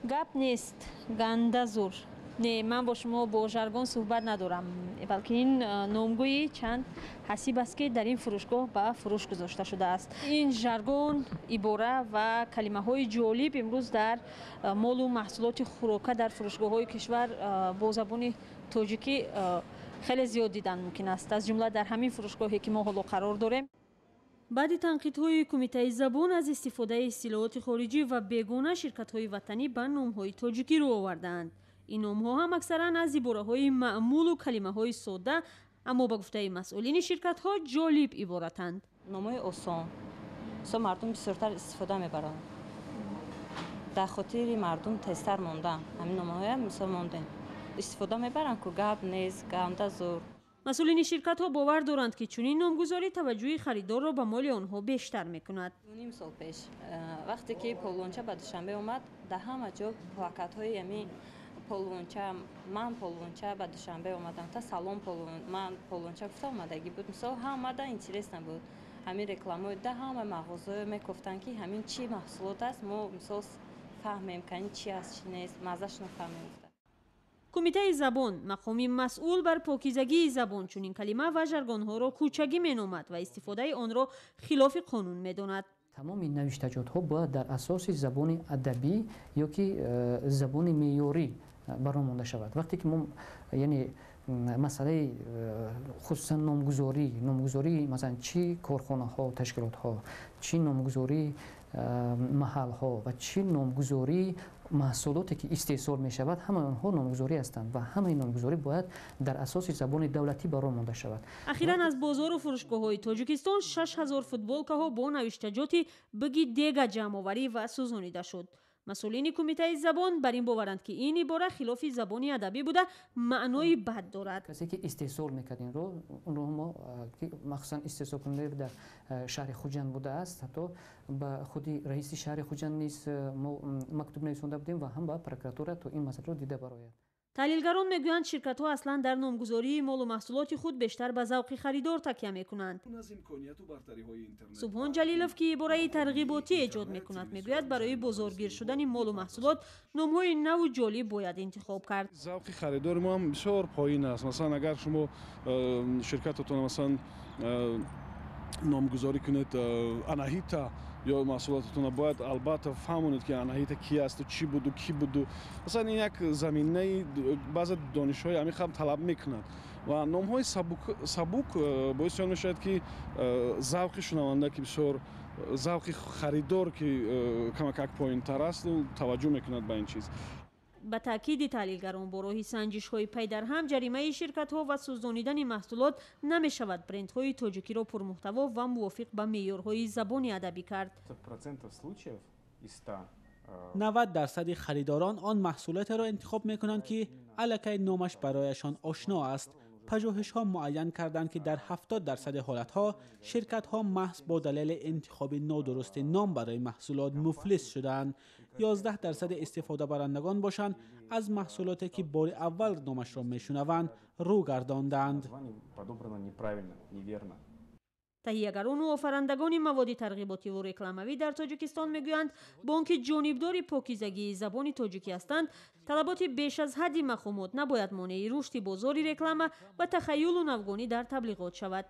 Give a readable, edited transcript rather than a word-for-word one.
Гап нест, ганда зур. Не, ман бо шумо бо жаргон суҳбат надорам, балки ин номгӯи чанд ҳасиб аст, ки дар ин фурӯшгоҳ ба фурӯш гузошта шудааст. Ин жаргон, ибора ва калимаҳои ҷолиб имрӯз дар молу маҳсулоти хӯрока дар фурӯшгоҳҳои кишвар бо забони тоҷикӣ хеле зиёд дидан мумкин аст, аз ҷумла дар ҳамин фурӯшгоҳе, ки мо ҳоло қарор дорем. Баъди танқидҳои Кумитаи забон аз истифодаи истилоҳоти хориҷӣ ва бегона, ширкатҳои ватанӣ ба номҳои тоҷикӣ рӯ овардаанд. Ин номҳо ҳам аксаран аз ибораҳои маъмулу калимаҳои содда, аммо ба гуфтаи масъулини ширкатҳо ҷолиб иборатанд. Номҳои осон со мардум бисёртар истифода мебаранд, дар хотири мардум тезтар мондан ҳамин номҳоя мисол мондем, истифода мебаранд ку: гап нест, ганда зур. Масъулини ширкатҳо бовар доранд, ки чунин номгузорӣ таваҷҷӯҳи харидорро ба моли онҳо бештар мекунад. Ним сол пеш, вақте ки полвонча ба Душанбе омад, дар ҳама ҷо плакатҳои ами полвонча, ман полвонча ба Душанбе омадам, та салом, ман полвонча гуфта омадагӣ буд. Мисол, ҳамада интересно буд. Ҳамин рекламаҳои да ҳама мағозаҳо мекофтанд, ки ҳамин чӣ маҳсулот аст, мо мисол фаҳмем, ка ин чи аст, чи нест, маззашро фаҳмем гуфта. Кумитаи забон, мақоми масъул бар покизагии забон, чунин калима ва жаргонҳоро кӯчагӣ меномад ва истифодаи онро хилофи қонун медонад. Тамоми навиштаҷотҳо бояд дар асоси забони адабӣ ё ки забони меъёрӣ барон монда шавад. Вақте ки мо, яъне, масъалаи хусусан номгузорӣ, масалан, чӣ корхонаҳо, ташкилотҳо, чӣ номгузории маҳалҳо ва чӣ номгузории маҳсулоте, ки истеҳсол мешавад, ҳамаи онҳо номгузорӣ ҳастанд ва ҳамаи номгузорӣ бояд дар асоси забони давлатӣ барон монда шавад. Ахиран аз бозору фурӯшгоҳҳои Тоҷикистон 6000 футболкаҳо бо навиштаҷоти «Биги дега» ҷамъоварӣ ва сӯзонида шуд. Масъулини Кумитаи забон бар ин боваранд, ки ин ибора хилофи забони адабӣ буда, маънои бад дорад. Касе ки истеҳсол мекард инро, онро мо, ки махсусан истеҳсолкунанда дар шаҳри Хуҷанд будааст, ҳатто ба худи раиси шаҳри Хуҷанд низ мо мактуб нависонда будем ва ҳам ба прокуратура, то ин масъаларо дида барояд. Таҳлилгарон мегӯянд, ширкатҳо аслан дар номгузории молу маҳсулоти худ бештар ба завқи харидор такя мекунанд. Субҳон Ҷалилов, ки ибораи тарғиботӣ эҷод мекунад, мегӯяд, барои бозоргир шудани молу маҳсулот номҳои наву ҷолиб бояд интихоб кард. Завқи харидори мо ҳам бисёр поин аст. Масалан, агар шумо ширкататон, масалан, номгузорӣ кунед Анаҳита ё маҳсулотатонро, бояд албатта фаҳмонед, ки Анаҳита ки асту чӣ буду кӣ буду. Масалан, ин як заминаи баъзе донишҳои амиқ ҳам талаб мекунад ва номҳои сабук боиси он мешавад, ки завқи шунаванда, ки бисёр завқи харидор, ки камакак поинтар аст, таваҷҷӯҳ мекунад ба ин чиз. Ба таъкиди таҳлилгарон, бо роҳи санҷишҳои пайдарҳам, ҷаримаи ширкатҳо ва сӯзонидани маҳсулот намешавад брендҳои тоҷикиро пурмуҳтаво ва мувофиқ ба меъёрҳои забони адабӣ кард. 90 дарсади харидорон он маҳсулотеро интихоб мекунанд, ки аллакай номаш барояшон ошно аст. Пажӯҳишҳо муайян карданд, ки дар 70 дарсади ҳолатҳо ширкатҳо маҳз бо далели интихоби нодурусти ном барои маҳсулот муфлис шуданд. 11 дарсади истифодабарандагон бошанд, аз маҳсулоте, ки бори аввал номашро мешунаванд, рӯ гардонданд. Таҳиягарону офарандагони маводи тарғиботиву рекламавӣ дар Тоҷикистон мегӯянд, бо он ки ҷонибдори покизагии забони тоҷикӣ ҳастанд, талаботи беш аз ҳадди мақомот набояд монеи рушди бозори реклама ва тахаюлу навгонӣ дар таблиғот шавад.